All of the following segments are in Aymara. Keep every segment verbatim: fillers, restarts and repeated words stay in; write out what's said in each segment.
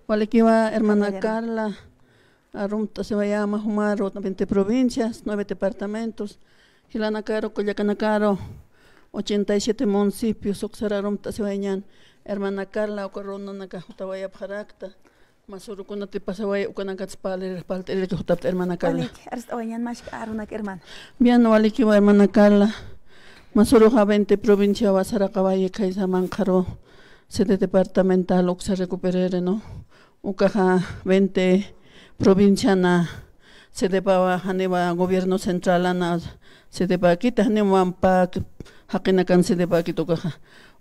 Walikiwa, hermana Carla, arumt'asiwayama jumaru veinte provincias, nueve departamentos, jilanakaru, kullakanakaru, ochenta y siete municipios, uksar arumt'asiwayañan, hermana Carla, uka runanaka jutawayapxarakta, masüru kunati pasaway, ukanakats parlt'irïraki jutapta, hermana Carla. Walik, arst'awayañan mashk'a arunak, hermana. Bien, walikiwa, hermana Carla, masüruxa veinte provinciawa saraqawayi khaysa manqharu, sede departamental uksa recuperere, ¿no? Ukaxa veinte provinciana sedepawa, janiwa gobierno centralana sedepäkita, janiwa pä jaqinakan sedepäkita ukaxa.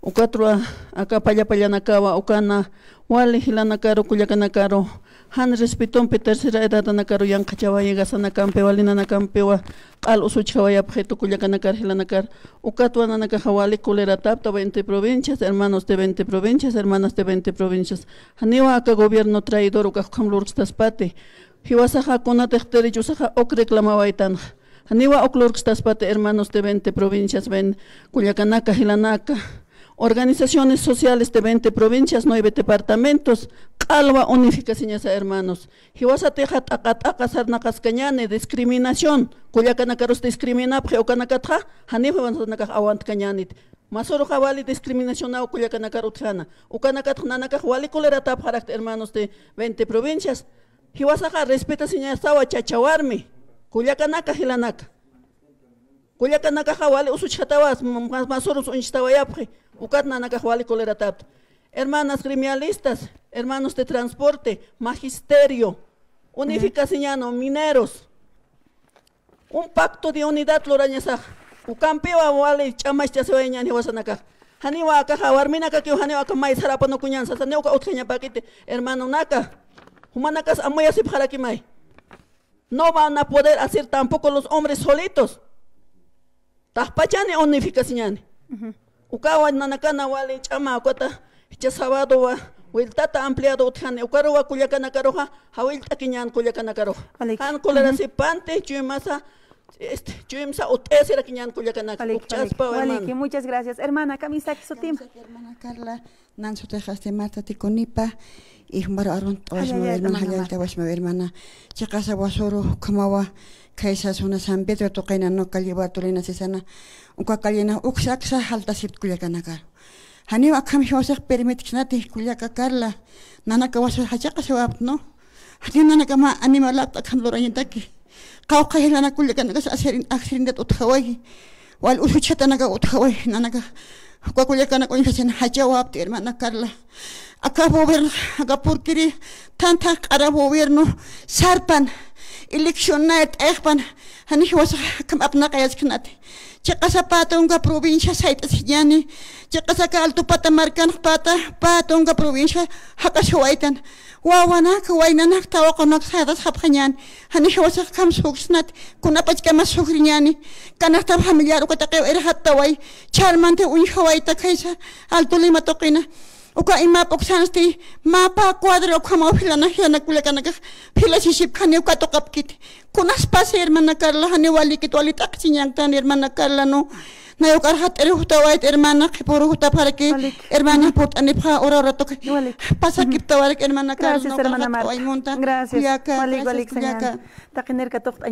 Ukatwa aka pallapallanakawa, ukana wali jilanakaru, kullakanakaru, jan respetompi tercera edadanakaru yanqhachawayi, gasanakampiwa, linanakampiwa, q'al usuchjawayapxitu kullakanakar, jilanakar. Ukatwa nanakaxa wali coleratapta veinte provincias, hermanos de veinte provincias, hermanas de veinte provincias. Janiwa aka gobierno traidor ukax ukham lurkstaspati. Jiwasaxa kunatix derechosaxa uk reclamawaytanxa. Janiwa uk lurkstaspati, hermanos de veinte provincias, ven, kullakanaka, jilanaka. Organizaciones sociales de veinte provincias, nueve departamentos, q'alwa unificasiñasa, hermanos. Jiwasatixa t'aqa t'aqa sarnaqaskañäni, discriminación, kullakanakarus discriminapxi, ukanakatxa, janiw jiwasanakax awantkañäniti. Masüruxa wali discriminacionaw kullakanakar utjana. Ukanakatxa nanakax wali coleratapxarakta, hermanos de veinte provincias. Jiwasaxa respetasiñasawa chacha warmi, kullakanaka, jilanaka. Kullakanakaxa wali usuchjatawa, m-, m-, masürus uñchtawayapxi, ukat nanakax wali coleratapta. Hermanas gremialistas, hermanos de transporte, magisterio, unificasiñäni, mineros. Un pacto de unidad lurañasax. Ukampiwa wali ch'amacht'asiwayañän jiwasanakax. Janiwa akaxa warminakakiw, janiwa aka may sarapanukuñän sasa, niw uka utjañapäkiti, hermanonaka. Jumanakas amuyasipxarakimay. No van a poder hacer tampoco los hombres solitos. Taqpachani unificasiñäni. Ukawa nanakana wali ch'ama ukata, jichha sabadowa, vueltata ampliado utjani. Ukaruwa kullakanakaruxa, jawillt'akiñän kullakanakaruxa. Jan colerasipanti, chuymasa, este, chuymsa ut'isirakiñän kullakanaka. Ukch'aspa, hermana. Muchas gracias. Hermana, kamisaki sutim. Hermana Carla, Nan sutix, este, Marta Ticunipa, y jumaru arunt'awasma, hermana, jallaltawasma, hermana. Chiqasa wasüru ukhamawa, khaysa zona San Pedro tuqina, no, calle Bartolina sisana. Uka callena uksa aksa jaltasipta kullakanakar. Janiw akham jiwasix permitknati kullaka Carla. Nanaka wasür jachiqasiwapta, ¿no? Janiw nanaka mä animalapta akham lurañataki. Qawqha jilanaka kullakanakas accident-, accidente utjawayi. Wal usuchhatanaka utjawayi. Nanaka uka kullakanak uñjasin jachawapti, hermana Carla. Aka gobierno, aka porquería, tanta q'ara gobierno sarpan, elección nay t'ayxpan, jani jiwasax akham apnaqayasknati. Chiqasa pä tunka provincia sayt'asiñäni. Chiqasa aka Alto Pata markanx pata, pä tunka provincia jak'asiwaytan. Wawanak, waynanak, tawaqunak saytasxapxañäni. Jani jiwasax akham suksnati, kunapachkama sufriñäni. Kanaxta familiar uka taqi irxattaway, ch'armanti uñjawayta khaysa Alto Lima tuqina. Uka imap uksansti, mä pä cuadra ukhamaw jilana, jilana kullakanakax, jilasisipkani uka tuqapkiti. Kunaspasi, hermana Carla, jani walikit wali t'aqsiñanktan, hermana Carla, ¿no? Nay uk arxat'iri jutawayt, hermana, qhipüru jutapxaraki, hermana, purt'anipxa ura ura tuqi. Pasakiptawarak, hermana Carla, ¿no? Gracias, hermana Marta. Gracias. Walik, walik, kullaka. Taqinirka tuqt'añ-